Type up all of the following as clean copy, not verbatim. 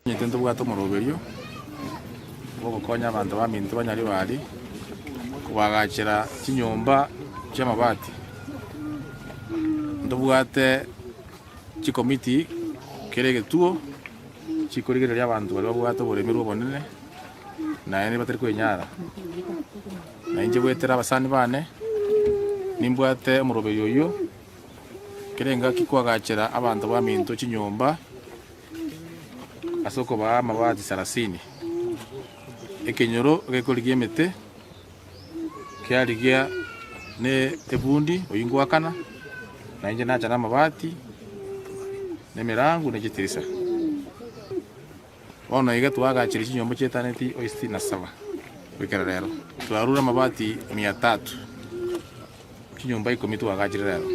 Intwe ntobwate omoroberio bw'ogokonya abanto baminto banyaribari kobagachera chinyomba chi'amabati. Ntobwate chikomiti kera egetuo chikorigereria abanto baria babwate oboremerwa obonene naende batari kwenyara. Na inche goetera abasani bane nimbwate omoroberio oyio kera engaki koagachera abanto baminto chinyomba. Ase okobaa amabati sarasini. Ekenyoro gekorigia emete, kiarigia ne ebundi oyio ngoakana, na inche nacha namabati, na emerango, ne chitirisa. Bono iga twagachire chinyomba chietaneti o sitini na saba goikera rero. Twarure amabati mia tatu, chinyomba ikomi twagachire rero.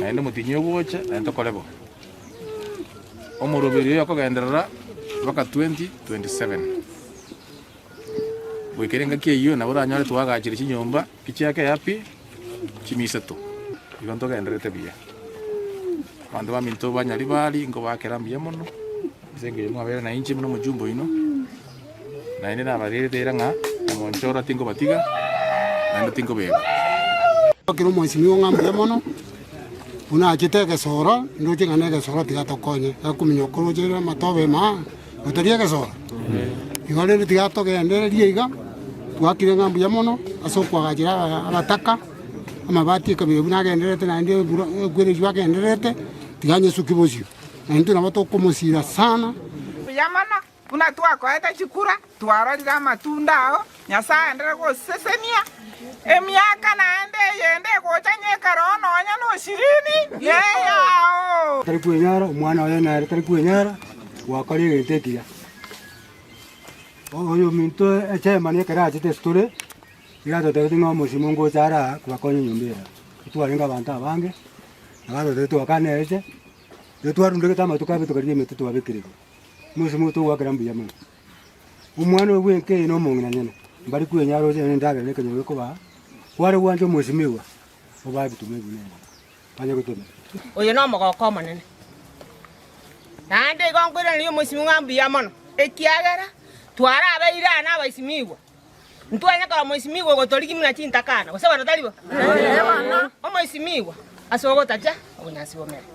Naende omotienyi ogocha, naende tokore bo. Omoroberio oyo okogenderera mpaka 2027. Goikera engaki eyio nabo oranyore twagachire chinyomba echiake pi chimisato. Igo ntogendererete buya. Abanto baminto ba Nyaribari nkobakera mbuya mono, ase engencho mwabeire na inche buna omochumba oino. Naende nabarerete eira ng'a omonchora tinkobatiga, naende tinkobeba. Kera omosimiwa ng'a mbuya mono, buna achete egesoro, ndoche ng'a negesoro tiga atokonye, gakominyoka oroche rire amatobe ime aa, gotari egesoro. Igo rende tiga togendererie iga, twakire ng'a mbuya mono ase okoagachera aba abataka, amabati ekabira buna agendererete naende ebura ekwere eywo agendererete, tiga anyesuki bosio. Na intwe nabo tokomosira sana. Mbuya mono. Buna twakoete chikura, twarorire amatunda ao, Nyasae aenderere gosesenia emiaka naende eyende egocha nyekero nonya noshirini neyao. Tari kwenyara, omwana oye nere tari kwenyara gwakora egento ekiya. Oyominto echairman ekero achete ase tore, nigo atotebetie ng'a omosimo ngocha are aa kobakonya enyomba eye. Twarenge abanto abange, nabo atotebetie twakane eche, nigo twarundegete amatuko abere tokarigia emete twabekererwa. Omosemo togoakera mbuya mono. Omwana oyo bwenka eye na omong'ina nyene, mbari kwenyara roche nonye endagera na ekenyoro gekobaa, kware gwancha omwesimigwa, obae ebituma ebi buna ebi, banye gotomera. Oyo nomogoko omonene. Naende igo nkoiraneria omoisimigwa ng'a mbuya mono, ekiagera twarabeire aa nabaisimigwa, ntwanye korora omoisimigwa ogotorigia buna chintakana, gose bono tari bo? Omoisimigwa ase ogotacha obonyansi bomere.